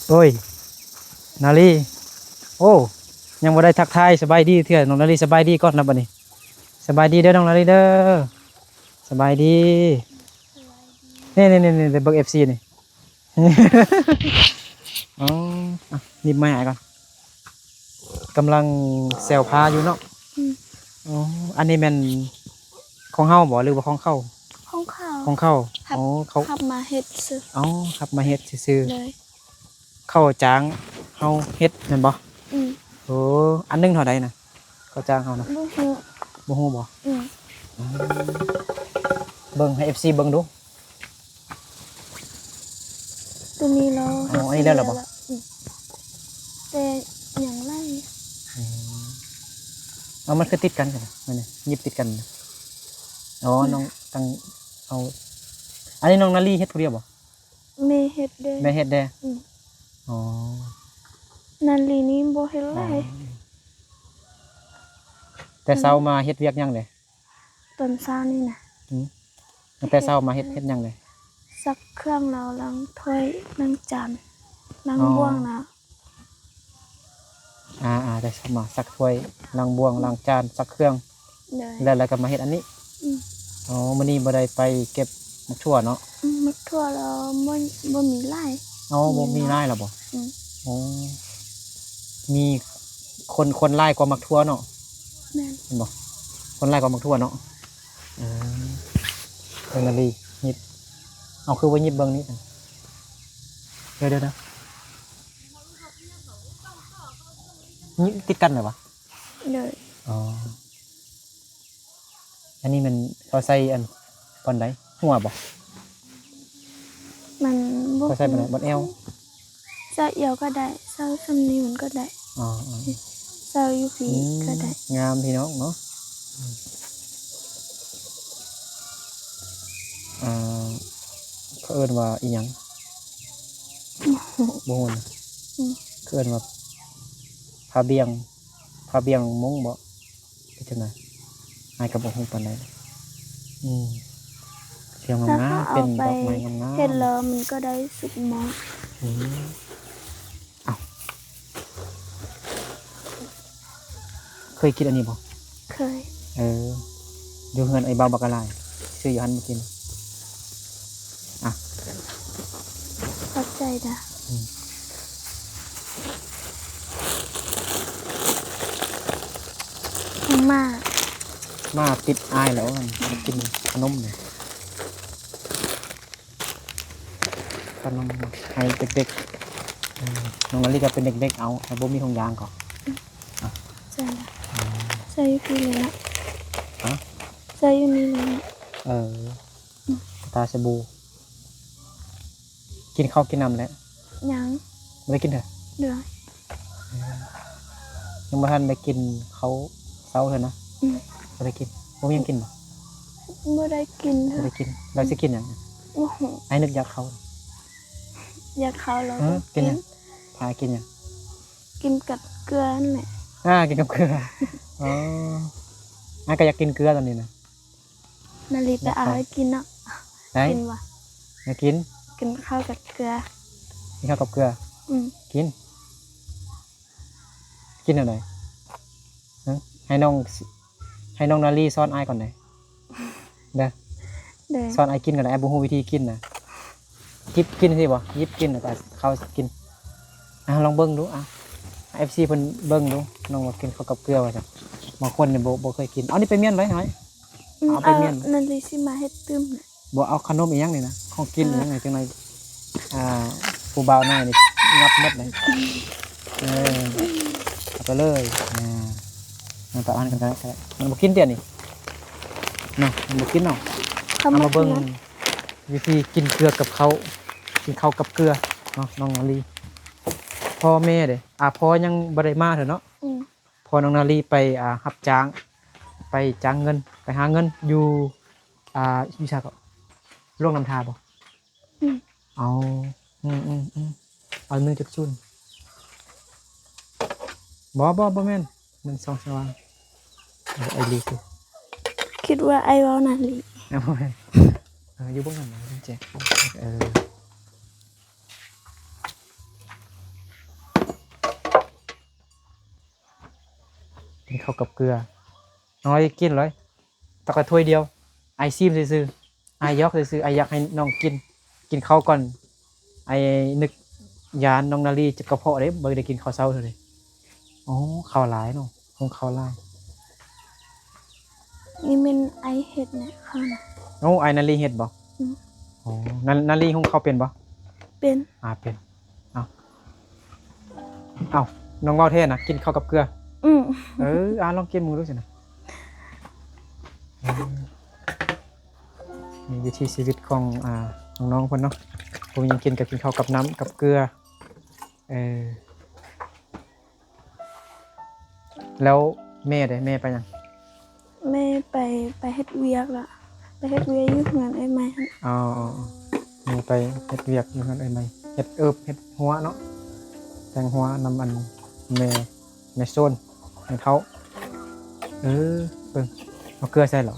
ໂອ້ຍ ນາລີ ໂອ້ ຍັງບໍ່ໄດ້ທັກທາຍສະບາຍດີເທື່ອ. ນ້ອງນາລີ ສະບາຍດີກ່ອນນະບັດນີ້. ສະບາຍດີເດີນ້ອງນາລີເດີ. ສະບາຍດີ ນີ້ໆໆ ໄປເບິ່ງເອັຟຊີນີ້. ອໍ ອ່ະ ໜີບໄມ້ໃຫ້ອ້າຍກ່ອນ. ກຳລັງແຊວພາຢູ່ເນາະ. ອືມ ອໍ ອັນນີ້ແມ່ນຂອງເຮົາບໍ່ ຫຼືວ່າຂອງເຂົາ? ຂອງເຂົາ. ຂອງເຂົາ. ຮັບ ອໍ ເຂົາ ຮັບມາເຮັດຊື່. ອໍ ຮັບມາເຮັດຊື່ໆ. ໂດຍ. ເຂົາຈ້າງເຮົາເຮັດແມ່ນບໍ່? ອືມ ໂອ້ ອັນໜຶ່ງເທົ່າໃດນະ ເຂົາຈ້າງເຮົານະ? ບໍ່ຮູ້. ບໍ່ຮູ້ບໍ່? ອືມ ອືມ ເບິ່ງໃຫ້ເອັຟຊີເບິ່ງດູ. ຕົວນີ້ເນາະ. ອໍ ອັນນີ້ແລ້ວລະບໍ່? ອືມ ແຕ່ຍັງຫຼາຍ. ອືມ ເອົາ ມັນຄືຕິດກັນຊັ້ນນະ ມັນຫຍິບຕິດກັນນະ. ອໍ ອືມ ນ້ອງຕັ້ງເອົາ ອັນນີ້ນ້ອງນາລີເຮັດຜູ້ດຽວບໍ່? ແມ່ເຮັດເດ້. ແມ່ເຮັດເດ້. ອືມ ອໍ ນາລີນີ້ບໍ່ເຮັດຫຼາຍ. ອໍ ແຕ່ເຊົ້າມາເຮັດວຽກຫຍັງເດ້? ຕອນເຊົ້ານີ້ນະ. ອືມ ຕັ້ງແຕ່ເຊົ້າມາເຮັດ ເຮັດຫຍັງເດ້? ຊັກເຄື່ອງ ແລ້ວລ້າງຖ້ວຍ ລ້າງຈານ ລ້າງ ອໍ ບ່ວງນະ. ອ່າໆ ໄດ້ສະມາຊັກຖ້ວຍ ລ້າງບ່ວງ ອືມ ລ້າງຈານ ຊັກເຄື່ອງ. ໂດຍ. ແລ້ວ ແລ້ວກໍມາເຮັດອັນນີ້. ອືມ ອໍ ມື້ນີ້ບໍ່ໄດ້ໄປເກັບໝາກຖົ່ວເນາະ? ອືມ ໝາກຖົ່ວລາວບໍ່ ບໍ່ມີຫຼາຍ. ອໍ ມີ ບໍ່ມີ ຫຼາຍແລ້ວບໍ່? ອືມ ອໍ ມີຄົນ ຄົນຫຼາຍກວ່າໝາກຖົ່ວເນາະ. ແມ່ນ. ແມ່ນບໍ່? ຄົນຫຼາຍກວ່າໝາກຖົ່ວເນາະ. ເອີ ເບິ່ງນາລີ ຫຍິບ ເອົາ ຄືບໍ່ຫຍິບເບິ່ງນີ້. ດຽວໆໆ ຫຍິບຕິດກັນໄດ້ຫວາ? ໂດຍ. ອໍ ອັນນີ້ແມ່ນເຂົາໃສ່ອັນບ່ອນໃດ? ຫົວບໍ່? ມັນບໍ່ ເຂົາໃສ່ບ່ອນໃດ? ບໍ່ຮູ້. ບ່ອນແອວ? ໃສ່ແອວກໍໄດ້ ໃສ່ສ່ຳນີ້ມັນກໍໄດ້. ອໍໆ ໃສ່ຢູ່ພີ້ ອືມ ກໍໄດ້. ງາມພີ່ນ້ອງເນາະ. ອ່າ ເຂົາເອີ້ນວ່າອີຫຍັງ? ບໍ່ຮູ້ນະ. ອືມ ເຂົາເອີ້ນວ່າຜ້າບ່ຽງ ຜ້າບ່ຽງມຸ້ງບໍ່? ເຮັດຈັ່ງໃດ? ອ້າຍກໍບໍ່ຮູ້ປານໃດ. ອືມ ສຽງງາມໆ ເປັນດອກໄມ້ງາມໆ ເຮັດແລ້ວມັນກໍໄດ້ສຸກໝໍ້. ອືມ ເອົ້າ ເຄີຍກິນອັນນີ້ບໍ່? ເຄີຍ. ເອີ ຢູ່ເຮືອນໄອ້ບ່າວບັກກະຫຼາຍ ຊື້ຢູ່ຫັ້ນມາກິນ. ອ່ະ ຂອບໃຈເດີ. ອືມ ຂອງໝາ ໝາຕິດອ້າຍແລ້ວ ມັນກິນຂະໜົມນີ້ ຂະໜົມໃຫ້ເດັກໆ. ອືມ ນ້ອງນາລີກໍເປັນເດັກໆ ເອົາ ໃຫ້ບໍ່ມີຖົງຢາງກໍ ອືມ ໃສ່ ອືມ ໃສ່ຢູ່ພີ້ເລີຍນະ. ຮະ? ໃສ່ຢູ່ນີ້ເລີຍນະ. ເອີ ອືມ ຕາສະບູ ກິນເຂົ້າກິນນ້ຳແລ້ວ? ຍັງ. ບໍ່ໄດ້ກິນເທື່ອ? ໂດຍ. ເອີ ຍັງບໍ່ທັນໄດ້ກິນເຂົ້າເຊົ້າເທື່ອນະ? ອືມ ບໍ່ໄດ້ກິນ. ບໍ່ມີຫຍັງກິນບໍ່? ບໍ່ໄດ້ກິນເທື່ອ. ບໍ່ໄດ້ກິນ. ແລ້ວຊິກິນຫຍັງ? ບໍ່ຮູ້. ອ້າຍນຶກຢາກເຂົ້າ. ຢາກເຂົ້າແລ້ວ ເອີ ກໍກິນ. ພາກິນຫຍັງ? ກິນກັບເກືອຫັ້ນແຫຼະ. ອ່າ ກິນກັບເກືອ. ອໍ ອ້າຍກໍຢາກກິນເກືອຕອນນີ້ນະ. ນາລີໄປເອົາໃຫ້ກິນເນາະ. ໄດ້ ກິນບໍ່? ຢາກກິນ. ກິນເຂົ້າກັບເກືອ. ກິນເຂົ້າກັບເກືອ? ອືມ ກິນ. ກິນແນວໃດ? ຮະ? ໃຫ້ນ້ອງ ໃຫ້ນ້ອງນາລີສອນອ້າຍກ່ອນເດີ. ເດີ ເດີ ສອນອ້າຍກິນກ່ອນ. ອ້າຍບໍ່ຮູ້ວິທີກິນນະ. ຫຍິບກິນຊິບໍ່? ຫຍິບກິນແລ້ວກໍເຂົ້າກິນ. ອ່ະ ລອງເບິ່ງດູ ອ່ະ ເອັຟຊີເພິ່ນເບິ່ງດູ ນ້ອງວ່າກິນເຂົ້າກັບເກືອວ່າຊັ້ນ. ບາງຄົນນີ້ບໍ່ ບໍ່ເຄີຍກິນ. ເອົານີ້ໄປມ້ຽນໄວ້ໃຫ້. ອືມ ເອົາໄປມ້ຽນ. ເອົາ ນາລີຊິມາເຮັດຕື່ມ. ບໍ່ເອົາຂະໜົມອີ່ຫຍັງນີ້ນະ ຂອງກິນອີ່ຫຍັງນີ້ ຈັ່ງໃດ ອ່າ ຜູ້ບ່າວນ້ອຍນີ້ງັບໝົດເລີຍ. ເອີ ເອົາໄປເລີຍ. ອ່າ ມັນກໍອັນກັນໄດ້ ມັນບໍ່ກິນເດນີ້ເນາະ ມັນບໍ່ກິນເນາະ. ເອົາມາເບິ່ງ ວິທີກິນເກືອກັບເຂົ້າ ກິນເຂົ້າກັບເກືອເນາະ ນ້ອງນາລີ. ພໍ່ແມ່ເດ ອ່າ ພໍ່ຍັງບໍ່ໄດ້ມາເທື່ອເນາະ. ອືມ ພໍ່ນ້ອງນາລີໄປ ອ່າ ຮັບຈ້າງ ໄປຈ້າງເງິນ ໄປຫາເງິນຢູ່ ອ່າ ຢູ່ໃສເກາະ ຫຼວງນ້ຳທາບໍ່? ອືມ ເອົາ ອືມໆໆ ເອົາ ໜຶ່ງຈຸດສູນ ບໍ່ ບໍ່ ບໍ່ແມ່ນ ມັນສ່ອງສະຫວ່າງ. ເອົາ ອ້າຍລີຄື ຄິດວ່າອ້າຍເວົ້ານາລີ. ເອົາ ບໍ່ແມ່ນ ເອີ ຢູ່ເບື້ອງຫຼັງນະ ແຈກ ເອີ. ກິນເຂົ້າກັບເກືອ. ນ້ອງລາລີກິນເລີຍ ຕັກແຕ່ຖ້ວຍດຽວ. ອ້າຍຊີມຊື່ໆ ອ້າຍຢອກຊື່ໆ ອ້າຍຢາກໃຫ້ນ້ອງກິນ ກິນເຂົ້າກ່ອນ. ອ້າຍນຶກຢ້ານນ້ອງນາລີເຈັບກະເພາະເດ້ ບໍ່ໄດ້ກິນເຂົ້າເຊົ້າເທື່ອເດ້. ອໍ ເຂົ້າຫຼາຍເນາະ ຫຸງເຂົ້າຫຼາຍ. ນີ້ແມ່ນອ້າຍເຮັດນະ ເຂົ້ານະ. ໂອ້ ອ້າຍນາລີເຮັດບໍ່? ອືມ. ອໍ ນາ ນາລີຫຸງເຂົ້າເປັນບໍ່? ເປັນ. ອ່າ ເປັນ. ເອົາ ເອົາ ນ້ອງເວົ້າແທ້ນະ ກິນເຂົ້າກັບເກືອ. ອືມ. ເອີ ອ່າ ລອງກິນເບິ່ງດູຊັ້ນນະ. ເອີ ນີ້ວິຖີຊີວິດຂອງ ອ່າ ນ້ອງໆເພິ່ນເນາະ ບໍ່ມີຫຍັງກິນກໍກິນເຂົ້າກັບນ້ຳກັບເກືອ. ເອີ ແລ້ວແມ່ເດ ແມ່ໄປຫຍັງ? ແມ່ໄປ ໄປເຮັດວຽກລະ ໄປເຮັດວຽກຢູ່ເຮືອນເອື້ອຍໃໝ່ຫັ້ນ. ອໍ ແມ່ໄປເຮັດວຽກຢູ່ເຮືອນເອື້ອຍໃໝ່ ເຮັດເອີບເຮັດຮົ້ວເນາະ ແຕ່ງຮົ້ວນຳອັນແມ່ ແມ່ໂຊນ ແມ່ເຖົ້າ. ເອີ ເບິ່ງ ເອົາເກືອໃສ່ເລາະ.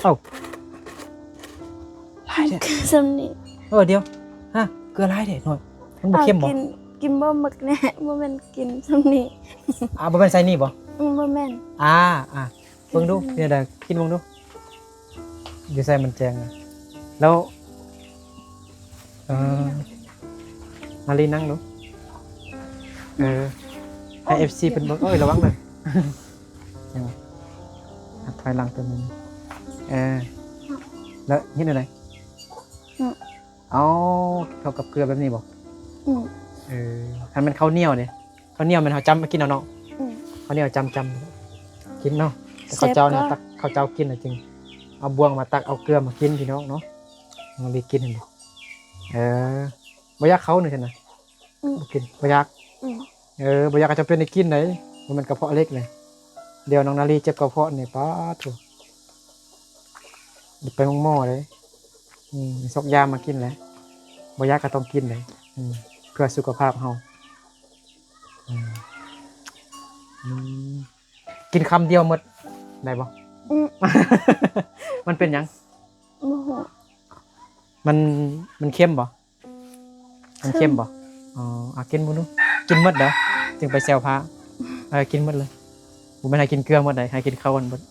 ເອົ້າ ຫຼາຍແທ້ ຄືສ່ຳນີ້. ເອີ ດຽວ ຮະ ເກືອຫຼາຍແທ້ນ້ອຍ ມັນບໍ່ເຄັມບໍ່? ກິນ ກິນບໍ່ໝົດແນ່ ບໍ່ແມ່ນກິນສ່ຳນີ້. ອ່າ ບໍ່ແມ່ນໃສ່ນີ້ບໍ່? ອືມ ບໍ່ແມ່ນ. ອ່າ ອ່າ ເບິ່ງດູ ອືມ ແນວໃດ ກິນເບິ່ງດູ ຢູ່ໃສມັນແຈ້ງນະ. ແລ້ວ ເອີ ມາລີນັ່ງດູ ເອີ ໃຫ້ເອັຟຊີເພິ່ນເບິ່ງ. ໂອ້ຍ ລະວັງເດີ ຍັງ ນັບຖອຍຫຼັງຕົວໜຶ່ງ. ເອີ ແລ້ວເຮັດແນວໃດ? ອືມ. ເອົາ ເຂົ້າກັບເກືອແບບນີ້ບໍ່? ອືມ. ເອີ ຄັນແມ່ນເຂົ້າໜຽວເດ? ເຂົ້າໜຽວແມ່ນເຮົາຈ້ຳມາກິນເອົາເນາະ. ອືມ. ເຂົ້າໜຽວຈ້ຳໆກິນເນາະ. ແຕ່ເຂົ້າເຈົ້ານີ້ ແຊບກວ່າ ຕັກເຂົ້າເຈົ້າກິນແລ້ວຈຶ່ງເອົາບ່ວງມາຕັກເອົາເກືອມາກິນ ພີ່ນ້ອງເນາະ. ນ້ອງລີກິນເຫັນບໍ່? ເອີ ບໍ່ຢາກເຂົ້ານີ້ຊັ້ນນະ. ອືມ. ບໍ່ກິນ ບໍ່ຢາກ. ອືມ. ເອີ ບໍ່ຢາກກໍຈຳເປັນໄດ້ກິນໄດ໋ ບໍ່ແມ່ນກະເພາະເຫຼັກເດ. ດຽວນ້ອງນາລີເຈັບກະເພາະນີ້ ປາດໂທ້ ໄປໂຮງໝໍເດ້. ອືມ ຊອກຢາມາກິນແຫຼະ ບໍ່ຢາກກໍຕ້ອງກິນເດ້. ອືມ ເພື່ອສຸຂະພາບເຮົາ. ອືມ ອືມ ກິນຄຳດຽວໝົດໄດ້ບໍ່? ອືມ. ມັນເປັນຫຍັງ? ບໍ່ຮູ້. ມັນ ມັນເຄັມບໍ່? ມັນເຄັມບໍ່? ເຄັມ. ອໍ ອາ ກິນເບິ່ງດູ ກິນໝົດເດີ ຈຶ່ງໄປແຊວພະ. ເອີ ກິນໝົດເລີຍ ບໍ່ແມ່ນໃຫ້ກິນເກືອໝົດໃດ ໃຫ້ກິນເຂົ້າມັນເບິດ.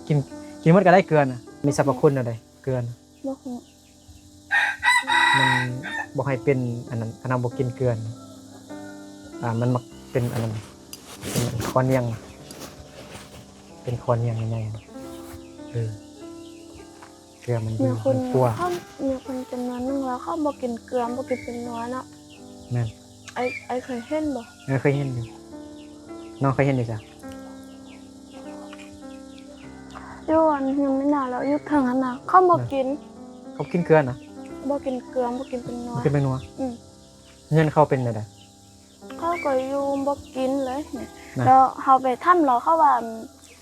ກິນ ກິນໝົດກໍໄດ້ເກືອນະ ມີສັບພະຄຸນແນວໃດເກືອນະ? ບໍ່ຮູ້. ມັນບໍ່ໃຫ້ເປັນອັນນັ້ນ ຄັນເຮົາບໍ່ກິນເກືອນະ ອ່າ ມັນມັກເປັນອັນນັ້ນ ເປັນຂໍ້ນຽງ ເປັນຂໍ້ນຽງໃຫຍ່ໆ. ເອີ ເກືອມັນດີ ມັນຂົ້ວ. ມີຄົນຈຳນວນໜຶ່ງລາວເຂົາບໍ່ກິນເກືອ ບໍ່ກິນແປ້ງນົວເນາະ. ແມ່ນ. ອ້າຍ ອ້າຍເຄີຍເຫັນບໍ່? ເອີ ເຄີຍເຫັນຢູ່. ນ້ອງເຄີຍເຫັນຢູ່ໃສ? ຢູ່ອັນເຮືອນແມ່ນາລາວຢູ່ເທິງຫັ້ນນະ ເຂົາບໍ່ກິນ. ເຂົາກິນເກືອນະ? ບໍ່ກິນເກືອ ບໍ່ກິນແປ້ງນົວ. ບໍ່ກິນແປ້ງນົວ. ອືມ. ເຮືອນເຂົາເປັນແນວໃດ? ເຂົາກໍຢູ່ບໍ່ກິນເລີຍ. ນະ ແລ້ວເຮົາໄປຖາມລາວ ເຂົາວ່າ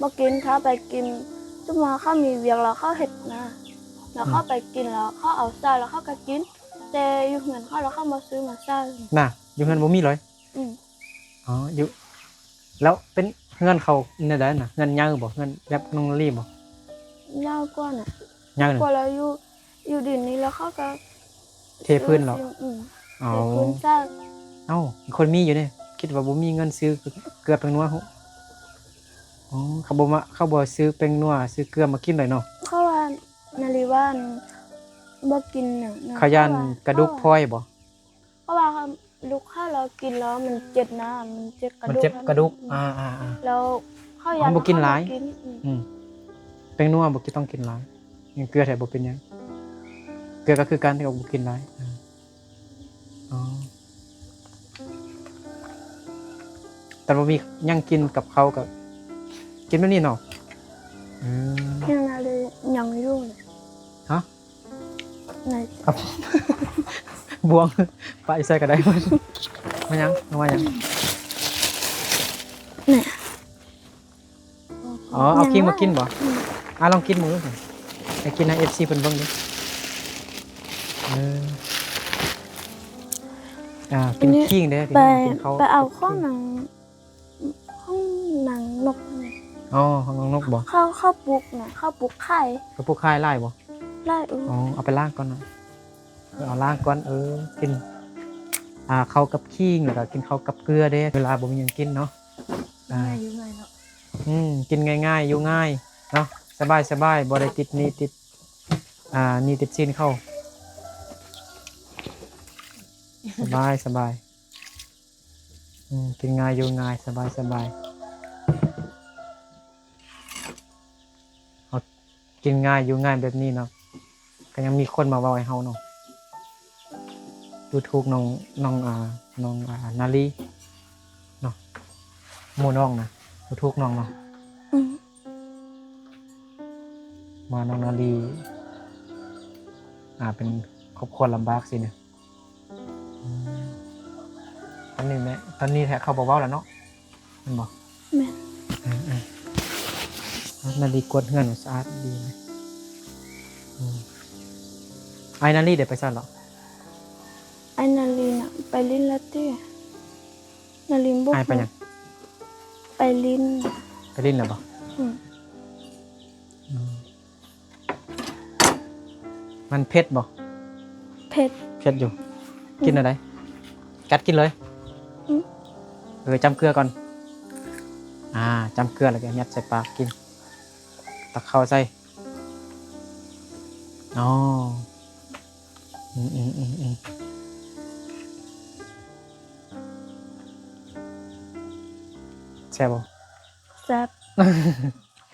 ບໍ່ກິນ. ຖ້າໄປກິນ ສົມມຸດວ່າເຂົາມີວຽກແລ້ວເຂົາເຮັດນະ ແລ້ວເຂົາໄປກິນ ແລ້ວເຂົາເອົາໃສ່ ແລ້ວເຂົາກໍກິນ. ແຕ່ຢູ່ເຮືອນເຂົາ ແລ້ວເຂົາບໍ່ຊື້ມາໃສ່. ນະ ຢູ່ເຮືອນບໍ່ມີເລີຍ? ອືມ. ອໍ ຢູ່ ແລ້ວເປັນເຮືອນເຂົາແນວໃດນະ? ເຮືອນໃຫຍ່ບໍ່? ເຮືອນແບບນ້ອງລີບໍ່? ໃຫຍ່ກວ່ານະ. ໃຫຍ່ນະ. ກວ່າ ແລ້ວຢູ່ ຢູ່ດິນນີ້ ແລ້ວເຂົາກໍ ເທພື້ນເນາະ. ອືມ. ເອົາ ເທພື້ນໃສ່. ເອົ້າ ຄົນມີຢູ່ເດ້ ຄິດວ່າບໍ່ມີເງິນຊື້ເກືອແປ້ງນົວ. ອໍ ເຂົາບໍ່ມາ ເຂົາບໍ່ຊື້ແປ້ງນົວ ຊື້ເກືອມາກິນເລີຍເນາະ. ເຂົາວ່າ ນາລີວ່າ ອັນ ບໍ່ກິນນະ ເຂົາຢ້ານກະດູກພອຍບໍ່? ເພາະວ່າລູກຄ້າລາວກິນແລ້ວມັນເຈັບນະ ມັນເຈັບກະດູກ. ມັນເຈັບກະດູກ. ອືມ. ອ່າໆໆ. ແລ້ວເຂົາຢ້ານບໍ່ກິນຫຼາຍ. ອືມ. ອືມ ແປ້ງນົວບໍ່ກິນ ຕ້ອງກິນຫຼາຍ. ເກືອແທ້ບໍ່ເປັນຫຍັງ ເກືອກໍຄືກັນ ແຕ່ວ່າບໍ່ກິນຫຼາຍ. ອໍ ຕອນບໍ່ມີຫຍັງກິນກັບເຂົ້າກໍກິນແບບນີ້ເນາະ. ອືມ. ຍັງນະ ຍັງຢູ່. ຮະ? ໃນ ບ່ວງປະຢູ່ໃສກໍໄດ້. ມາຫຍັງ? ເອົາມາຫຍັງ? ນີ້. ອໍ ເອົາຄີງມາກິນບໍ່? ອືມ. ອ່າ ລອງກິນເບິ່ງດູ ໃຫ້ກິນໃຫ້ເອັຟຊີເພິ່ນເບິ່ງດູ. ເອີ ອ່າ ກິນຄີງເດ້ ໄປ ໄປເອົາຂອງນາງ ຂອງນາງນົກ. ອໍ ຂອງນາງນົກບໍ່? ເຂົາ ເຂົາປູກນະ ເຂົາປູກຂາຍ. ເຂົາປູກຂາຍຫຼາຍບໍ່? ຫຼາຍ. ເອີ ເອົາໄປລ້າງກ່ອນນະ. ເອີ ເອົາລ້າງກ່ອນ. ເອີ ກິນ ອ່າ ເຂົ້າກັບຄີງ ແລ້ວກໍກິນເຂົ້າກັບເກືອເດ້ ເວລາບໍ່ມີຫຍັງກິນເນາະ. ອ່າ ງ່າຍຢູ່ງ່າຍເນາະ. ອືມ ກິນງ່າຍໆ ຢູ່ງ່າຍເນາະ ສະບາຍໆ ບໍ່ໄດ້ຕິດໜີ້ຕິດ ອ່າ ໜີ້ຕິດສິນເຂົາ ສະບາຍໆ. ອືມ ກິນງ່າຍຢູ່ງ່າຍ ສະບາຍໆ ເຮົາກິນງ່າຍຢູ່ງ່າຍແບບນີ້ເນາະ ກໍຍັງມີຄົນມາເວົ້າໃຫ້ເຮົາເນາະ ດູຖູກນ້ອງ ນ້ອງ ອ່າ ນ້ອງ ອ່າ ນາລີເນາະ ໝູ່ນ້ອງນະ ດູຖູກນ້ອງເນາະ. ອືມ ວ່ານ້ອງນາລີ ອ່າ ເປັນຄອບຄົວລຳບາກຊີ້ນະ. ອືມ ຕອນນີ້ແມ່ ຕອນນີ້ແທ້ເຂົາບໍ່ເວົ້າແລ້ວເນາະ ແມ່ນບໍ່? ແມ່ນ. ເອີໆ ນາລີກວາດເຮືອນສະອາດດີ. ອືມ ອ້າຍນາລີໄດ້ໄປໃສແລ້ວ? ອ້າຍນາລີນະ ໄປຫຼິ້ນແລ້ວຕິ. ນາລີບໍ່ ອ້າຍໄປຫຍັງ? ໄປຫຼິ້ນ. ໄປຫຼິ້ນແລ້ວບໍ່? ອືມ ອືມ. ມັນເຜັດບໍ່? ເຜັດ. ເຜັດຢູ່. ອືມ ກິນແນວໃດ? ກັດກິນເລີຍ. ອືມ ເອີ ຈ້ຳເກືອກ່ອນ. ອ່າ ຈ້ຳເກືອແລ້ວກໍຍັດໃສ່ປາກກິນ ຕັກເຂົ້າໃສ່. ອໍ ອືມໆ ແຊບບໍ່? ແຊບ.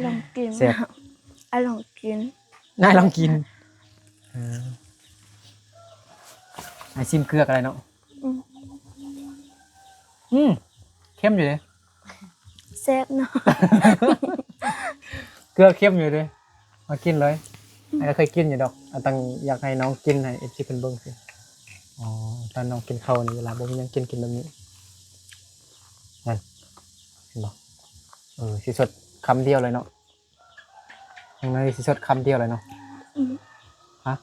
ລອງກິນ. ແຊບ. ອ້າຍລອງກິນ. ນາຍລອງກິນ. ເອີ ອ້າຍຊີມເກືອກໍໄດ້ເນາະ. ອືມ ອືມ ເຄັມຢູ່ເດ້. ແຊບເນາະ. ເກືອເຄັມຢູ່ເດ້. ມາກິນເລີຍ. ອືມ ອ້າຍກໍເຄີຍກິນຢູ່ດອກ. ອ້າຍຕັ້ງຢາກໃຫ້ນ້ອງກິນ ໃຫ້ເອັຟຊີເພິ່ນເບິ່ງຊິ. ອໍ ຕອນນ້ອງກິນເຂົ້ານີ້ ເວລາບໍ່ມີຫຍັງກິນ ກິນແບບນີ້. ນັ້ນ ເຫັນບໍ່? ເອີ ຊິສົດຄຳດຽວເລີຍເນາະ. ນ້ອງນາລີຊິສົດຄຳດຽວເລີຍເນາະ. ອືມ ຮະ?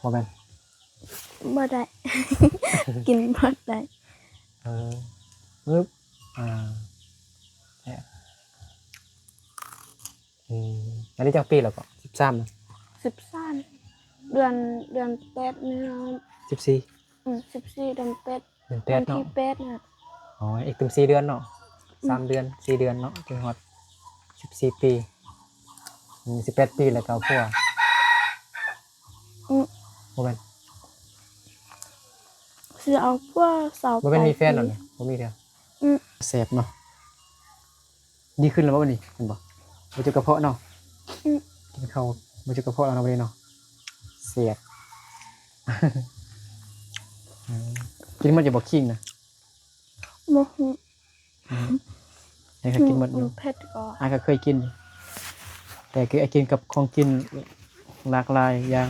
ບໍ່ແມ່ນ ບໍ່ໄດ້. ກິນບໍ່ໄດ້. ເອີ ປຶບ ອ່າ ແຊບ. ອືມ ອັນນີ້ຈັກປີແລ້ວກໍ? ສິບສາມນະ? ສິບສາມ. ເດືອນ ເດືອນແປດນີ້ເນາະ. ສິບສີ່. ອືມ ສິບສີ່ ເດືອນແປດ. ເດືອນແປດເນາະ. ວັນທີແປດນະ. ອໍ ອີກຕື່ມສີ່ເດືອນເນາະ. ອືມ ສາມເດືອນ ສີ່ເດືອນເນາະ ຈົນຮອດສິບສີ່ປີ. ອືມ ສິບແປດປີແລ້ວກໍເອົາຜົວ. ອືມ ບໍ່ແມ່ນ ຊິເອົາຜົວຊາວ ບໍ່ແມ່ນມີແຟນແລ້ວນີ້? ບໍ່ມີເທື່ອ. ອືມ ແຊບເນາະ. ດີຂຶ້ນແລ້ວບໍ່ບັດນີ້? ເຫັນບໍ່? ບໍ່ເຈັບກະເພາະເນາະ. ອືມ ກິນເຂົ້າບໍ່ເຈັບກະເພາະແລ້ວເນາະ ບັດນີ້ເນາະ. ແຊບ. ອືມ ກິນໝົດຢູ່ບໍ່ ຂີງນະ? ບໍ່ຮູ້. ອືມ ໃຫ້ເຂົາກິນໝົດຢູ່. ອືມ ເຜັດກໍ ອ້າຍກໍເຄີຍກິນຢູ່ ແຕ່ຄືອ້າຍກິນກັບຂອງກິນຫຼາກຫຼາຍຢ່າງ.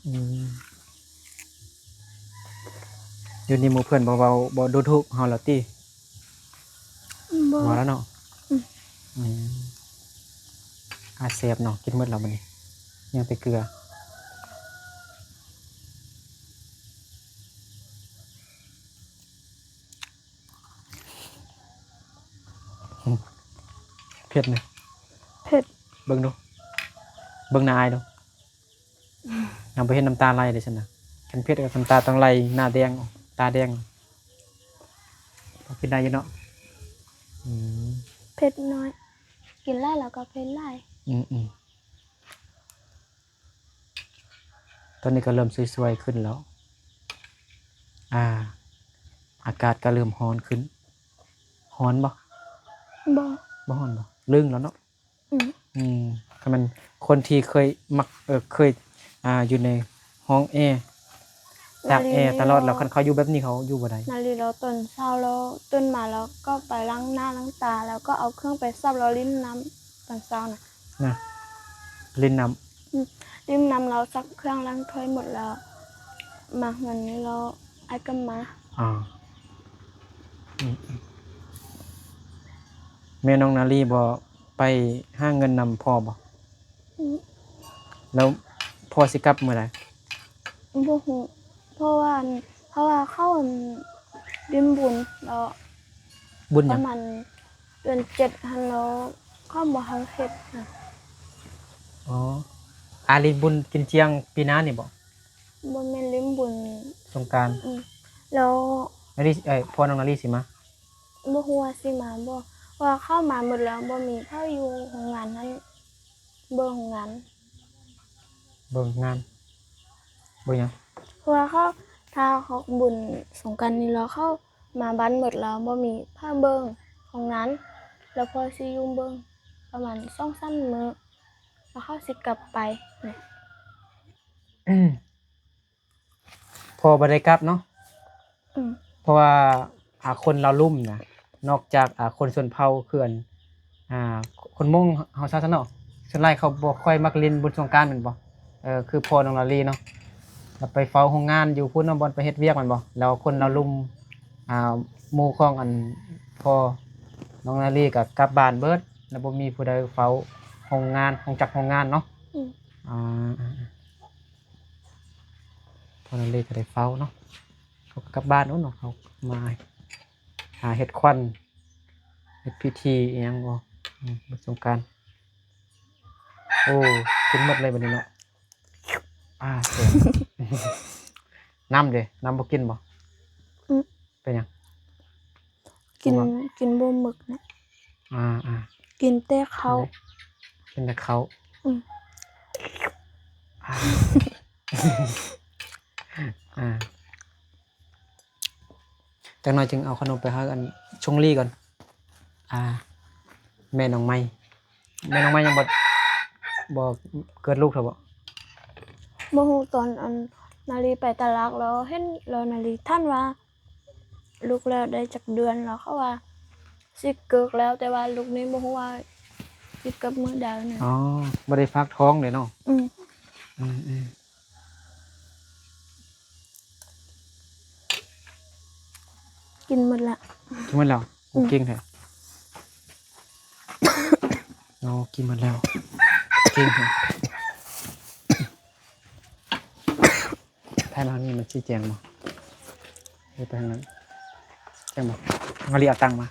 ອືມ ຢູ່ນີ້ໝູ່ເພື່ອນບໍ່ເວົ້າ ບໍ່ດູຖູກເຮົາແລ້ວຕິ? ບໍ່ ບໍ່ແລ້ວເນາະ. ອືມ ອືມ ອາ ແຊບເນາະ ກິນໝົດແລ້ວບັດນີ້ ຍັງແຕ່ເກືອ. ເຜັດນະ? ເຜັດ. ເບິ່ງດູ ເບິ່ງໜ້າອ້າຍດູ. ເຮົາບໍ່ເຫັນນ້ຳຕາໄຫຼເດ້ຊັ້ນນະ. ຄັນເຜັດກໍນ້ຳຕາຕ້ອງໄຫຼ ໜ້າແດງ ຕາແດງ. ພໍກິນໄດ້ຢູ່ເນາະ. ອືມ ເຜັດໜ້ອຍ ກິນຫຼາຍແລ້ວກໍເຜັດຫຼາຍ. ອືມໆ. ຕອນນີ້ກໍເລີ່ມສວຍໆຂຶ້ນແລ້ວ. ອ່າ ອາກາດກໍເລີ່ມຮ້ອນຂຶ້ນ. ຮ້ອນບໍ່? ບໍ່ ບໍ່ຮ້ອນບໍ່? ລຶ້ງແລ້ວເນາະ. ອືມ ອືມ ຄັນແມ່ນຄົນທີ່ເຄີຍມັກ ເອີ ເຄີຍ ອ່າ ຢູ່ໃນຫ້ອງແອ ຕາກແອຕະຫຼອດແລ້ວ ນາລີ ຄັນເຂົາຢູ່ແບບນີ້ເຂົາຢູ່ບໍ່ໄດ້. ນາລີລາວຕອນເຊົ້າລາວຕື່ນມາລາວກໍໄປລ້າງໜ້າລ້າງຕາ ແລ້ວກໍເອົາເຄື່ອງໄປສາບລາວຫຼິ້ນນ້ຳຕອນເຊົ້ານະ. ນະ ຫຼິ້ນນ້ຳ. ອືມ ຫຼິ້ນນ້ຳລາວຊັກເຄື່ອງລ້າງຖ້ວຍໝົດແລ້ວ ມາເຮືອນນີ້ລາວອ້າຍກໍມາ. ອືມ ແມ່ນ້ອງນາລີບໍ່ໄປຫາເງິນນຳພໍ່ບໍ່? ອືມ ແລ້ວພໍ່ຊິກັບມື້ໃດ? ບໍ່ຮູ້ ເພາະວ່າ ເພາະວ່າເຂົາ ອັນ ຫຼິ້ນບຸນແລ້ວ. ບຸນຫຍັງ? ປະມານເດືອນເຈັດຫັ້ນແລ້ວ ເຂົາບໍ່ໃຫ້ເຮັດນະ. ອໍ ອາ ຫຼິ້ນບຸນກິນຈຽງປີໜ້ານີ້ບໍ່? ບໍ່ແມ່ນຫຼິ້ນບຸນ ສົງການ. ອືມ ແລ້ວ ນາລີ ເອີຍ ພໍ່ນ້ອງນາລີຊິມາ? ບໍ່ຮູ້ວ່າຊິມາບໍ່ ເພາະວ່າເຂົ້າມາໝົດແລ້ວ ບໍ່ມີໃຜຢູ່ໂຮງງານຫັ້ນ ເບິ່ງໂຮງງານ. ເບິ່ງງານ ເບິ່ງຫຍັງ? ເພາະວ່າເຂົາ ຖ້າເຂົາບຸນສົງການນີ້ແລ້ວ ເຂົາມາບ້ານໝົດແລ້ວ ບໍ່ມີໃຜເບິ່ງໂຮງງານ ແລ້ວພໍ່ຊິຢູ່ເບິ່ງປະມານສອງສາມມື້ ແລ້ວເຂົາຊິກັບໄປ. ອືມ ພໍ່ບໍ່ໄດ້ກັບເນາະ. ອືມ ເພາະວ່າ ອາ ຄົນລາວລຸ່ມນະ ນອກຈາກ ອາ ຄົນຊົນເຜົ່າຄືອັນ ອາ ຄົນມົ້ງເຮົາຊະເນາະ ສ່ວນຫຼາຍເຂົາບໍ່ຄ່ອຍມັກຫຼິ້ນບຸນສົງການແມ່ນບໍ່? ເອີ ຄືພໍ່ນ້ອງລາລີເນາະ ລະໄປເຝົ້າໂຮງງານຢູ່ພຸ້ນເນາະ ບ່ອນໄປເຮັດວຽກແມ່ນບໍ່? ແລ້ວຄົນລາວລຸ່ມ ອືມ ອາ ໝູ່ຂອງອັນພໍ່ນ້ອງນາລີກໍກັບບ້ານເບິດ ລະບໍ່ມີຜູ້ໃດເຝົ້າໂຮງງານ ໂຮງຈັກໂຮງງານເນາະ. ອືມ ອາ ພໍ່ນາລີກໍໄດ້ເຝົ້າເນາະ ເຂົາກໍກັບບ້ານໂອເນາະ ເຂົາມາຫາເຮັດຂວັນ ເຮັດພິທີອີ່ຫຍັງບໍ່ ອືມ ບຸນສົງການ. ໂອ້ ກິນໝົດເລີຍບັດນີ້ເນາະ. ອາ ນ້ຳເດ ນ້ຳບໍ່ກິນບໍ່? ອືມ ເປັນຫຍັງ? ກິນ ກິນບໍ່ໝົກນະ. ອາ ອາ ກິນແຕ່ເຂົ້າ ກິນແຕ່ເຂົ້າ. ອືມ ອາ ອາ ຈັກໜ່ອຍຈຶ່ງເອົາຂະໜົມໄປໃຫ້ອັນຊົງລີກ່ອນ. ອາ ແມ່ນ້ອງໄມ້ ແມ່ນ້ອງໄມ້ຍັງບໍ່ ບໍ່ເກີດລູກເທື່ອບໍ່? ບໍ່ຮູ້ ຕອນອັນນາລີໄປຕະຫຼາດແລ້ວເຫັນ ແລ້ວນາລີຖາມວ່າ ລູກແລ້ວໄດ້ຈັກເດືອນ ແລ້ວເຂົາວ່າຊິເກີກແລ້ວ ແຕ່ວ່າລູກນີ້ບໍ່ຮູ້ວ່າຊິເກີກມື້ໃດນະ. ອໍ ບໍ່ໄດ້ຝາກທ້ອງເດ້ເນາະ. ອືມ ອືມໆ ກິນໝົດລະ ກິນໝົດແລ້ວ. ໂອ້ ອືມ ເກັ່ງແທ້. ໂອ້ ກິນໝົດແລ້ວ ເກັ່ງແທ້. ຖ່າຍມາທາງນີ້ມັນຊິແຈ້ງບໍ່? ເຮັດໄປທາງນັ້ນ ແຈ້ງບໍ່? ມາລີເອົາຕັງມາ.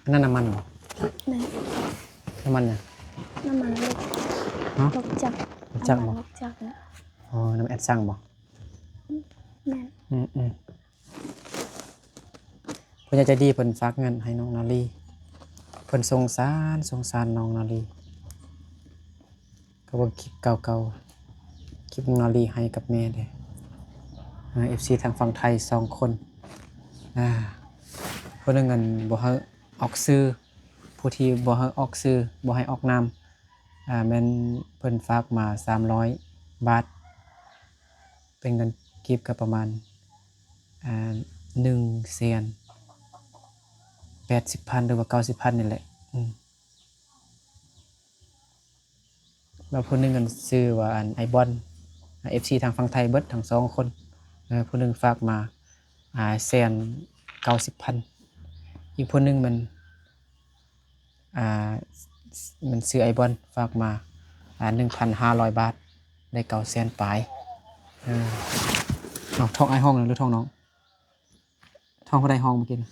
ອັນນັ້ນນ້ຳມັນບໍ່? ແມ່ນ. ນ້ຳມັນຫຍັງ? ນ້ຳມັນລົດ. ຮະ? ລົດຈັກ. ລົດຈັກບໍ່? ນ້ຳມັນລົດຈັກນະ. ອໍ ນ້ຳແອັດຊັງບໍ່? ແມ່ນ. ອືມໆ. ຜູ້ໃຫຍ່ໃຈດີເພິ່ນຝາກເງິນໃຫ້ນ້ອງນາລີ ເພິ່ນສົງສານ ສົງສານນ້ອງນາລີ ກໍເບິ່ງຄລິບເກົ່າໆ ຄລິບນ້ອງນາລີໃຫ້ກັບແມ່ເດ້. ເອີ ເອັຟຊີທາງຝັ່ງໄທສອງຄົນ ອາ ຜູ້ໜຶ່ງອັນບໍ່ໃຫ້ອອກຊື່ ຜູ້ທີ່ບໍ່ໃຫ້ອອກຊື່ ບໍ່ໃຫ້ອອກນາມ ອາ ແມ່ນເພິ່ນຝາກມາສາມຮ້ອຍບາດ ເປັນເງິນກີບກໍປະມານ ອາ ໜຶ່ງແສນແປດສິບພັນ ຫຼືວ່າເກົ້າສິບພັນນີ້ແຫຼະ. ອືມ ແລ້ວຜູ້ໜຶ່ງອັນຊື່ວ່າອັນ ໄອບອນ ອາ ເອັຟຊີທາງຝັ່ງໄທເບິດທັງສອງຄົນ ເອີ ຜູ້ໜຶ່ງຝາກມາ ອາ ແສນເກົ້າສິບພັນ ອີກຜູ້ໜຶ່ງແມ່ນ ອາ ມັນຊື່ໄອບອນ ຝາກມາ ອາ ໜຶ່ງພັນຫ້າຮ້ອຍບາດ ໄດ້ເກົ້າແສນປາຍ. ເອີ ເອົາ ທ້ອງອ້າຍຫ້ອງໜຶ່ງ ຫຼືທ້ອງນ້ອງ? ທ້ອງຜູ້ໃດຫ້ອງເມື່ອກີ້ນະ?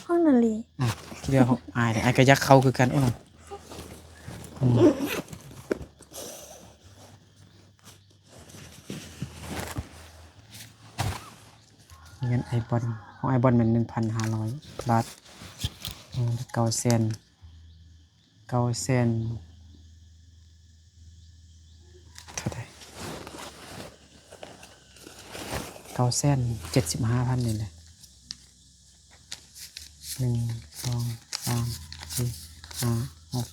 ຫ້ອງນາລີ. ອາ ທີ່ເຫຼືອຫ້ອງອ້າຍເດ້ ອ້າຍກໍຢາກເຂົ້າຄືກັນ. ໂອ້ ອືມ. ເງິນໄອບອນ ຂອງໄອບອນແມ່ນໜຶ່ງພັນຫ້າຮ້ອຍບາດ ເກົ້າແສນ ເກົ້າແສນ ເທົ່າໃດ ເກົ້າແສນເຈັດສິບຫ້າພັນນີ້ແຫຼະ. ໜຶ່ງ ສອງ ສາມ ສີ່ ຫ້າ ຫົກ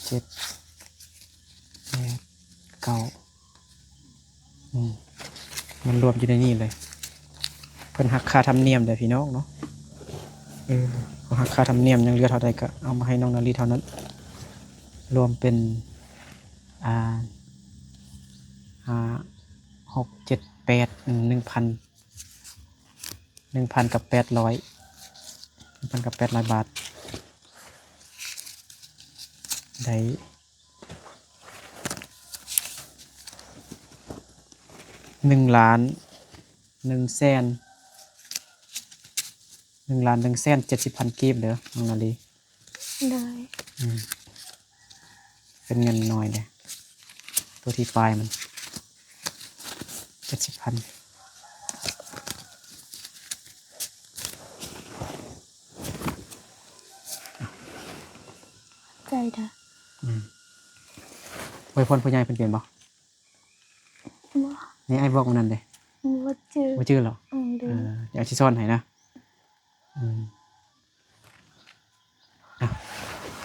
ເຈັດ ແປດ ເກົ້າ ອືມ ມັນລວມຢູ່ໃນນີ້ເລີຍ. ເພິ່ນຫັກຄ່າທຳນຽມເດ້ພີ່ນ້ອງເນາະ. ເອີ ເຂົາຫັກຄ່າທຳນຽມ ຍັງເຫຼືອເທົ່າໃດກໍເອົາມາໃຫ້ນ້ອງນາລີເທົ່ານັ້ນ. ລວມເປັນ ອ່າ ຫ້າ ຫົກ ເຈັດ ແປດ ອືມ ໜຶ່ງພັນ ໜຶ່ງພັນກັບແປດຮ້ອຍ ພັນກັບແປດຮ້ອຍບາດ ໄດ້ໜຶ່ງລ້ານໜຶ່ງແສນ ໜຶ່ງລ້ານໜຶ່ງແສນເຈັດສິບພັນກີບເດີ ນ້ອງນາລີ. ໂດຍ. ອືມ ເປັນເງິນໜ້ອຍເດ້ ຕົວທີ່ປາຍມັນເຈັດສິບພັນ. ໃຈເດີ. ອືມ ອວຍພອນຜູ້ໃຫຍ່ເພິ່ນເປັນບໍ່? ບໍ່. ໃຫ້ອ້າຍບອກມື້ນັ້ນເດ້. ບໍ່ຈື່. ບໍ່ຈື່ເຫາະ? ອືມ ເດີ. ເອີ ດຽວຊິສອນໃຫ້ນະ. ອືມ ອ່ະ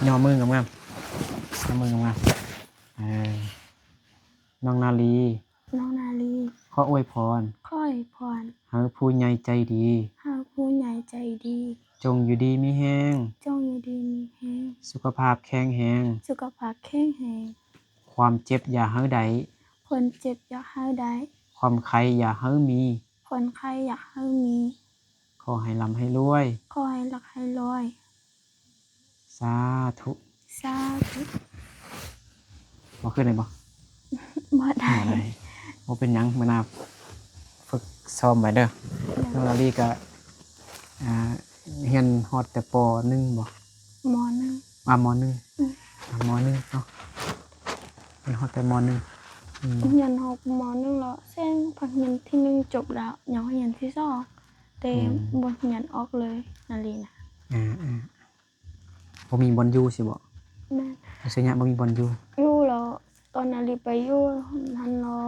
ຍໍມືງາມໆ ຍໍມືງາມໆ. ເອີ ນ້ອງນາລີ ນ້ອງນາລີ ຂໍອວຍພອນ ຂໍອວຍພອນ ໃຫ້ຜູ້ໃຫຍ່ໃຈດີ ໃຫ້ຜູ້ໃຫຍ່ໃຈດີ ຈົ່ງຢູ່ດີມີແຮງ ຈົ່ງຢູ່ດີມີແຮງ ສຸຂະພາບແຂງແຮງ ສຸຂະພາບແຂງແຮງ ຄວາມເຈັບຢ່າໃຫ້ໄດ້ ຄວາມເຈັບຢ່າໃຫ້ໄດ້ ຄວາມໄຂ້ຢ່າໃຫ້ມີ ຄວາມໄຂ້ຢ່າໃຫ້ມີ ຂໍໃຫ້ລ່ຳໃຫ້ລວຍ ຂໍໃຫ້ລ່ຳໃຫ້ລວຍ. ສາທຸ ສາທຸ. ເວົ້າຄືນໄດ້ບໍ່? ບໍ່ໄດ້ ບໍ່ໄດ້. ບໍ່ເປັນຫຍັງ ມື້ໜ້າຝຶກຊ້ອມໄວ້ເດີ. ໂດຍ. ນ້ອງນາລີກະ ອ່າ ຮຽນຮອດແຕ່ ປໍໜຶ່ງ ບໍ່? ມໍໜຶ່ງ. ອ່າ ມໍໜຶ່ງ. ອືມ. ອ່າ ມໍໜຶ່ງເນາະ ຮຽນຮອດແຕ່ ມໍໜຶ່ງ. ອືມ. ຮຽນຮອດ ມໍໜຶ່ງ ແລ້ວ ແຊງພາກຮຽນທີໜຶ່ງຈົບແລ້ວ ຍັງຮຽນທີສອງ ແຕ່ ອືມ ບໍ່ຮຽນອອກເລີຍ ນາລີນະ. ອ່າໆ ບໍ່ມີບ່ອນຢູ່ຊີ້ບໍ? ແມ່ນ. ຢູ່ໄຊຍະບໍ່ມີບ່ອນຢູ່? ຢູ່ແລ້ວ ຕອນນາລີໄປຢູ່ຫັ້ນເນາະ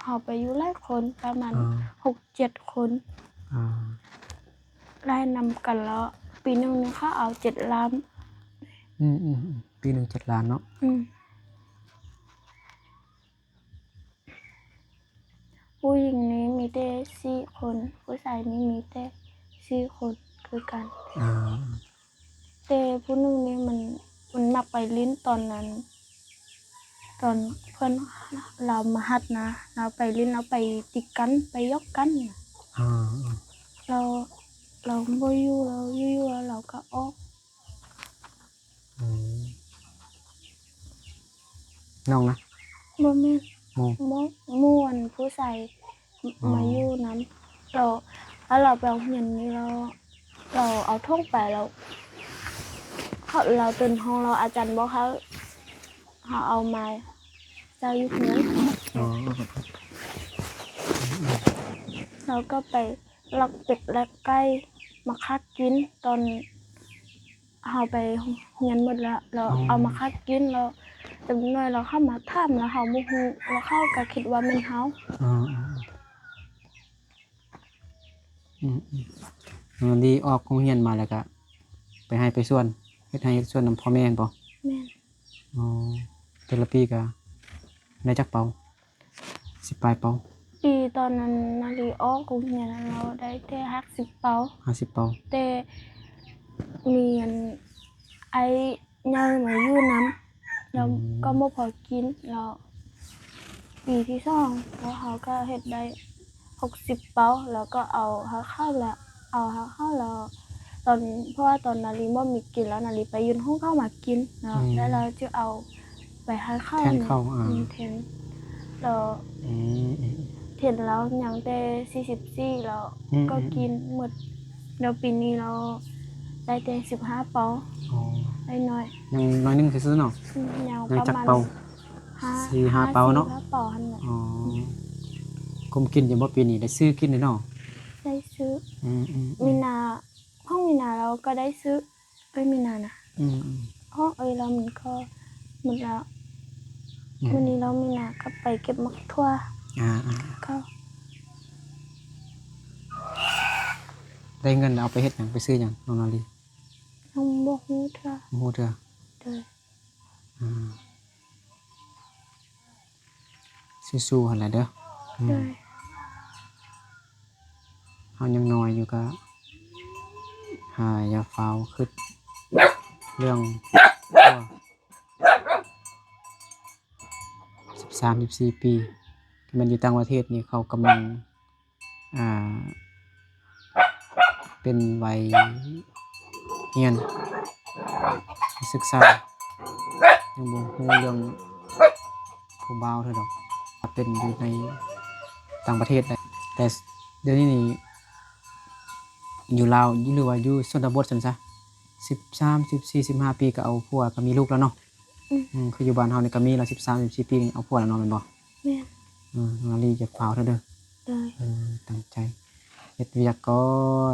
ເຮົາໄປຢູ່ຫຼາຍຄົນ ປະມານ ອ່າ ຫົກເຈັດຄົນ. ອ່າ ໄລ່ນຳກັນແລ້ວ ປີໜຶ່ງນີ້ເຂົາເອົາເຈັດລ້ານ. ອືມໆໆ ປີໜຶ່ງເຈັດລ້ານເນາະ. ອືມ. ຜູ້ຍິງນີ້ມີແຕ່ສີ່ຄົນ ຜູ້ຊາຍນີ້ມີແຕ່ສີ່ຄົນຄືກັນ. ອ່າ ແຕ່ຜູ້ໜຶ່ງນີ້ມັນ ມັນມັກໄປຫຼິ້ນຕອນນັ້ນ ຕອນເພື່ອນລາວມາຮັດນະ ລາວໄປຫຼິ້ນ ລາວໄປຕິກັນ ໄປຢອກກັນ. ອ່າ ລາວ ລາວບໍ່ຢູ່ ລາວຢູ່ໆ ລາວກະອອກ. ອືມ ນ້ອງນະ? ບໍ່ແມ່ນ ໝູ່ ໝູ່ ໝູ່ອັນຜູ້ຊາຍ ອໍ ມາຢູ່ນຳ ແລ້ວ ແລ້ວລາວໄປໂຮງຮຽນນີ້ ແລ້ວລາວເອົາຖົງໄປ ແລ້ວເຂົາ ລາວຕື່ນຫ້ອງ ແລ້ວອາຈານບອກໃຫ້ເຮົາເອົາມາໃສ່ຢູ່ເຮືອນ. ອໍ ແລ້ວກໍໄປລັກເປັດລັກໄກ່ມາຄາກກິນ ຕອນ ເຮົາໄປຮຽນໝົດແລ້ວ ແລ້ວ ອໍ ເອົາມາຄາກກິນ ແລ້ວຈັກໜ້ອຍແລ້ວເຂົາມາຖາມ ແລ້ວເຮົາບໍ່ຮູ້ ແລ້ວເຂົາກໍຄິດວ່າແມ່ນເຮົາ. ອໍ ອືມໆ ນ້ອງນາລີອອກໂຮງຮຽນມາແລ້ວກະໄປໄຮ່ໄປສວນ ເຮັດໄຮ່ເຮັດສວນນຳພໍ່ແມ່ແມ່ນບໍ່? ແມ່ນ. ອໍ ແຕ່ລະປີກະໄດ້ຈັກເປົາ? ສິບປາຍເປົາ. ປີຕອນນັ້ນນາລີອອກໂຮງຮຽນຫັ້ນ ເຮົາໄດ້ແຕ່ຫ້າສິບເປົາ. ຫ້າສິບເປົາ. ແຕ່ມີອັນ ອ້າຍໃຫຍ່ມາຢູ່ນຳ ແລ້ວ ອືມ ກໍບໍ່ພໍກິນ ແລ້ວປີທີສອງ ພວກເຮົາກໍເຮັດໄດ້ຫົກສິບເປົາ ແລ້ວກໍເອົາໃຫ້ເຂົາລະ ເອົາໃຫ້ເຂົາແລ້ວ ຕອນ ເພາະວ່າຕອນນາລີບໍ່ມີກິນ ແລ້ວນາລີໄປຢືມຂອງເຂົາມາກິນເນາະ. ອືມ. ແລ້ວລາວຈະເອົາໄປໃຫ້ເຂົາ ແທນເຂົາ ອ່າ ແທນ ແລ້ວ ອືມ ເຫັນລາວຍັງແຕ່ສີ່ສິບສີ່ ແລ້ວ ອືມ ກໍກິນໝົດ. ແລ້ວປີນີ້ລາວໄດ້ແຕ່ສິບຫ້າເປົາ. ອໍ ໄດ້ໜ້ອຍ ຍັງໜ້ອຍໜຶ່ງຊື່ໆເນາະ. ອືມ ຍັງປະມານ ຈັກເປົາ? ຫ້າ ສີ່ຫ້າເປົາເນາະ. ຫ້າເປົາຫັ້ນແຫຼະ. ອໍ ອືມ ກຸມກິນຢູ່ບໍ່ປີນີ້? ໄດ້ຊື້ກິນຢູ່ເນາະ. ໄດ້ຊື້. ອືມໆໆ ມີນາ ຂອງມີນາລາວກໍໄດ້ຊື້ ເອີຍ ມີນານະ. ອືມໆ ຂອງເອີຍລາວມັນກໍໝົດແລ້ວ. ອືມ ມື້ນີ້ລາວມີນາກໍໄປເກັບໝາກຖົ່ວ. ອ່າໆ ກໍ ໄດ້ເງິນແລ້ວເອົາໄປເຮັດຫຍັງ? ໄປຊື້ຫຍັງ ນ້ອງນາລີ? ຍັງບໍ່ຮູ້ເທື່ອ. ບໍ່ຮູ້ເທື່ອ. ໂດຍ. ອ່າ ສູ້ໆ ຫັ້ນແຫຼະເດີ. ອືມ ໂດຍ. ເຮົາຍັງນ້ອຍຢູ່ ກະຫາຢ່າຟ້າວຄິດເລື່ອງ ສິບສາມ ສິບສີ່ປີ ແມ່ນຢູ່ຕ່າງປະເທດນີ້ ເຂົາກຳລັງ ອ່າ ເປັນໄວ ຮຽນ ສຶກສາ ຍັງບໍ່ຮູ້ເລື່ອງຜູ້ບ່າວເທື່ອດອກ ເປັນຢູ່ໃນຕ່າງປະເທດໄດ໋ ແຕ່ດຽວນີ້ນີ້ ຢູ່ລາວ ຫຼືວ່າຢູ່ຊົນນະບົດຊັ້ນຊະ ສິບສາມ ສິບສີ່ ສິບຫ້າປີກໍເອົາຜົວກໍມີລູກແລ້ວເນາະ. ອືມ ອືມ ຄືຢູ່ບ້ານເຮົານີ້ກໍມີລະ ສິບສາມ ສິບສີ່ປີນີ້ເອົາຜົວແລ້ວເນາະ ແມ່ນບໍ່? ແມ່ນ. ອືມ ນ້ອງນາລີຢ່າຟ້າວເທື່ອເດີ. ໂດຍ. ເອີ ຕັ້ງໃຈເຮັດວຽກກ່ອ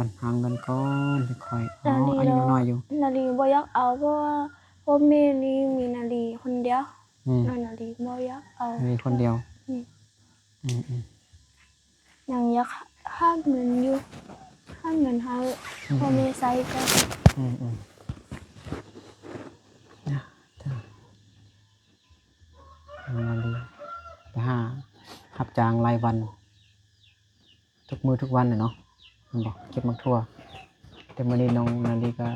ນ ຫາເງິນກ່ອນ ຄ່ອຍ ເອົາ ອາຍຸຍັງນ້ອຍຢູ່. ນາລີບໍ່ຢາກເອົາ ເພາະວ່າພໍ່ແມ່ນີ້ມີນາລີຄົນດຽວ. ອືມ ນ້ອງນາລີບໍ່ຢາກເອົາ ມີຄົນດຽວ. ອືມ ອືມໆ ຍັງຢາກຫາເງິນຢູ່ ຫາເງິນໃຫ້ ອືມໆ ພໍ່ແມ່ໃຊ້ກ່ອນ. ອືມໆ ນະ ນ້ອງນາລີໄປຫາຮັບຈ້າງລາຍວັນ ທຸກມື້ທຸກວັນແຫຼະເນາະ ແມ່ນບໍ່? ເກັບໝາກຖົ່ວ. ແຕ່ມື້ນີ້ນ້ອງນາລີກໍ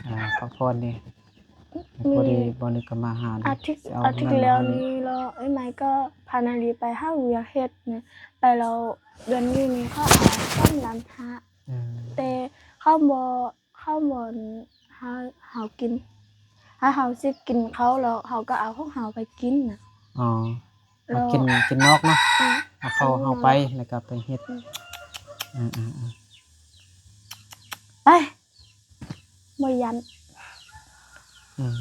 ອ່າ ພັກຜ່ອນແດ່ ແລ້ວພໍດີບ່າວນຶກກໍມາຫາ ອາທິດ ອາທິດແລ້ວນີ້ລະ ເອື້ອຍໄມ້ກໍພານາລີໄປຫາວຽກເຮັດນະ ໄປແລ້ວ ເດືອນນີ້ນີ້ເຂົາເອົາສອງລ້ານຫ້າ. ເອີ ແຕ່ເຂົາບໍ່ ເຂົາບໍ່ໃຫ້ເຮົາກິນ ຖ້າເຮົາຊິກິນເຂົາແລ້ວ ເຮົາກໍເອົາຂອງເຮົາໄປກິນນະ. ອໍ ແລ້ວ ເຮົາກິນ ກິນນອກເນາະ. ອືມ ເອົາເຂົ້າເຮົາໄປ ແລ້ວກໍໄປເຮັດ. ອືມ ເອີໆໆ ໄປ ບໍ່ຢ້ານ. ອືມ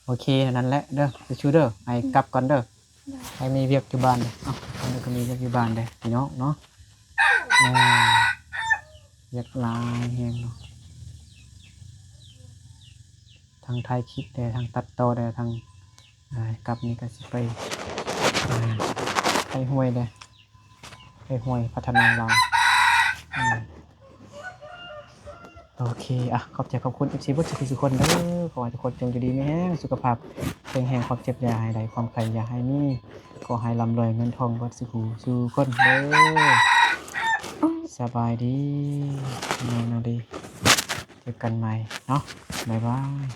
ໂອເຄ ນັ້ນແຫຼະເດີ ສູ້ໆເດີ ໄອ້ ອືມ ກັບກ່ອນເດີ. ໄອ້ມີວຽກຢູ່ບ້ານເດ້. ເອົ້າ ອັນນີ້ກໍມີວຽກຢູ່ບ້ານເດ້ພີ່ນ້ອງເນາະ. ເອີ ວຽກຫຼາຍແຮງເນາະ ທັງຖ່າຍຄລິບແດ່ ທັງຕັດຕໍ່ແດ່ ທັງ ອ່າ ກັບນີ້ກໍຊິໄປ ອ່າ ໄປຫ້ວຍແດ່ ໄປຫ້ວຍພັດທະນາລາວ. ອືມ ໂອເຄ ອ່ະ ຂອບໃຈຂອບຄຸນເອັຟຊີເບິດສູ່ທຸກຄົນເດີ. ຂໍໃຫ້ທຸກຄົນຈົ່ງຢູ່ດີມີແຮງ ສຸຂະພາບແຂງແຮງ ຄວາມເຈັບຢ່າໃຫ້ໄດ້ ຄວາມໄຂ້ຢ່າໃຫ້ມີ ຂໍໃຫ້ລ່ຳລວຍເງິນທອງເບິດສູ່ຜູ້ສູ່ຄົນເດີ. ສະບາຍດີ ນ້ອງນາລີ ເຈີກັນໃໝ່ເນາະ ບາຍບາຍ.